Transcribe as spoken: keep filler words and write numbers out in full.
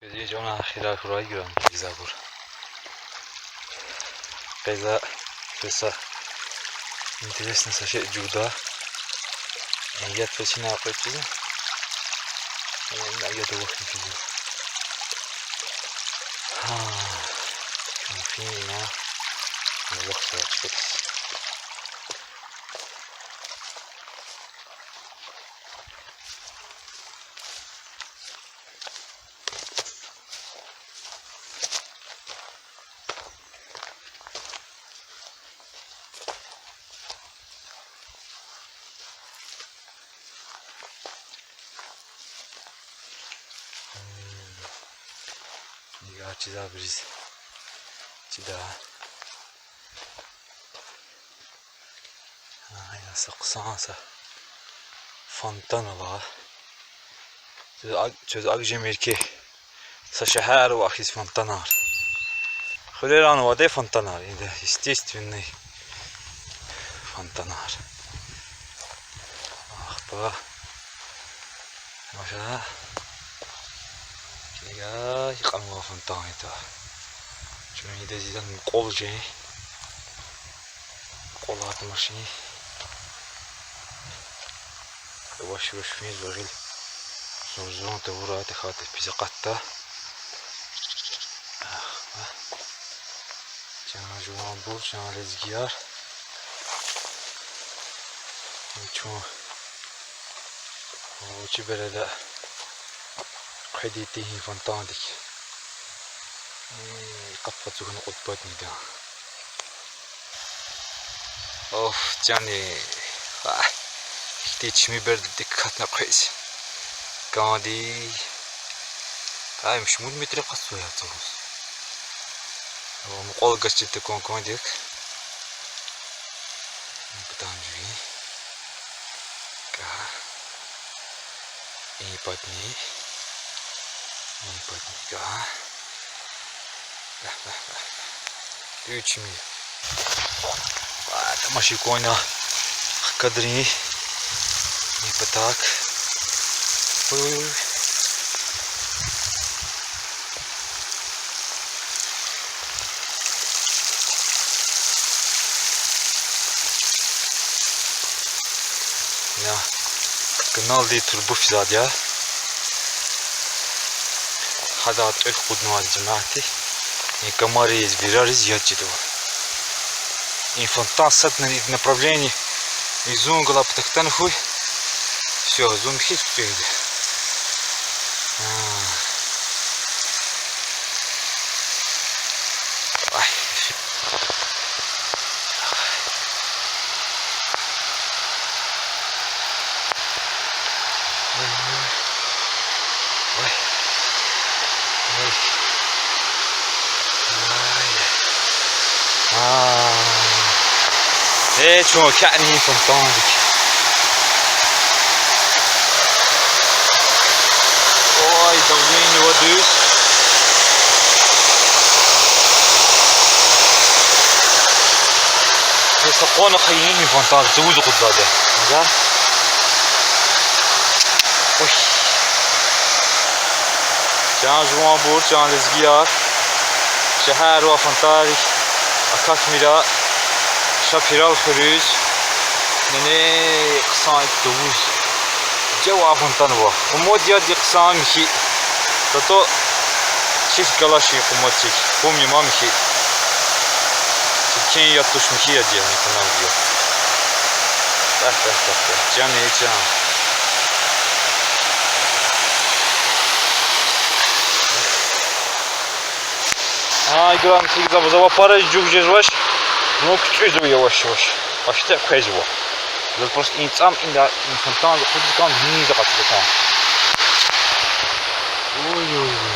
Зи жаван хирар хьурай грам гзафбур. Къе за квез са интересный са шей жугъда. Яд фесина къвечиз. Яд авахьни физва. Ха. Чун фена. Аллагь сагъ чкадиз. Нига чида абуриз. Чида. Ай, са хъсан са фонтан ава. Чуьз ак-, чуьз акӀ жемир хьи. Са шегьерда ава хьиз фонтанар. Хуьрерани авайди фонтанар, ида естественный фонтанар. Ахпа. Машаллагь. Чна гьикьван фонтан ятӀа. Чун ида зизан мукьвал жен. Мукьвал атмашин. Яваш-яваш физ вагъил. Зун-зун тавурай тахьайтӀа пиз акъатда. Чан жуванбур, чан лезгияр. Чун вучи береда хъведи тир гьи фонтандик. Э, къапӀ ацукьна кьуд пад нида. Оф, чан и, а, ихьтин чими бердадик акатна хъвез. КӀанди. Ай, им шумуд метр къачу я цавуз. О, мукьвал гачида кван кӀандик. Кутан жуьи. Ка. И патни. И патни ка. Бе, бе, бе. Уьч ми. Ва, тамаши кван ина. Хкадрин. И патак. Уй, уй, уй. Ина каналдин турба физвайди я. Гьада тӀуьк кьуднавайди жемятди. И камариз, вирариз яд жедайвал. И фонтан садни направление. И зун галай патахъ атана хьуй. Всё, зун михьиз куьтягьда. А. Ай. Ай. Ай. Ай. А. Э, чун кяни фонтандик. Ой, давление воды. Э, са къвана хайи фонтан, цавуз акъудзавайди. Ага. Ой. Чан жуванбур, чан лезгияр. Шегьерда авай фонтанрик акатмир, ша Пирал хуьруьз. Нене хъсан цавуз. Жавай фонтан ава. Къумад яд я, хъсан михьи. Зато чир галачир къумаддик. Къум я ма михьи. Чиркин яд туш, михьи яд я, михьи яд я. Пе, пе, пе, пе. Чан я, чан. А, играм, сигза, завай пара жув жезвач. Ну, куьцӀуьзва яваш-яваш. Почти къвезва. Заз просто и цӀам, и да, и фонтан, заз кьудзикан, гьиниз акъатзаватӀа. Ой-ой-ой.